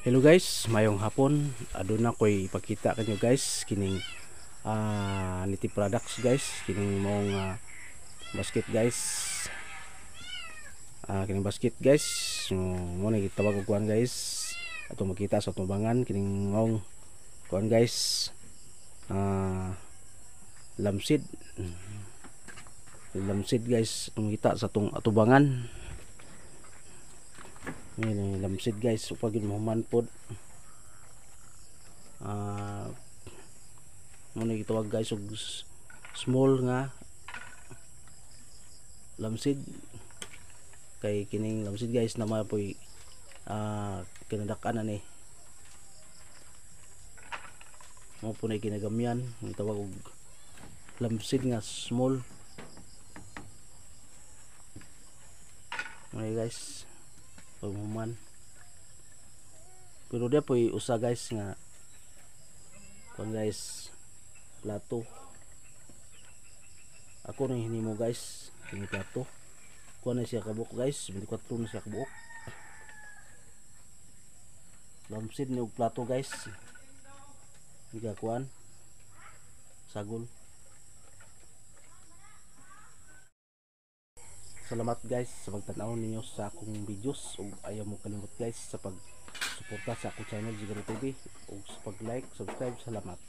Hello guys, mayong hapon. Aduna ko'y ipakita kanyo guys kining native products guys, kining mong basket guys. Kining basket guys, so, mo na gitawag og kuan guys. Ato makita sa tubangan kining mong kuan guys. Lamsid. Lamsid guys, atong makita sa atong atubangan. Ngayon, lamsid guys, so pag mahuman pod. Mo na gitawag guys og small nga lamsid kay kining lamsid guys na mapoy kinadak-an na ni mo po na kinagamyan gitawag og lamsid nga small mo guys paghuman. Pero di po usa guys nga kuan guys, plato. Ako nang hinimo guys kini plato, kuan na siya kabuok guys, 24 na siya kabuok. Lamsid ni og plato guys, giga kuan sagol. Salamat guys sa pagtan-aw ninyo sa akong videos ug ayaw mo kalimot guys sa pag-suporta sa akong channel Jigaro TV ug sa pag-like, subscribe. Salamat.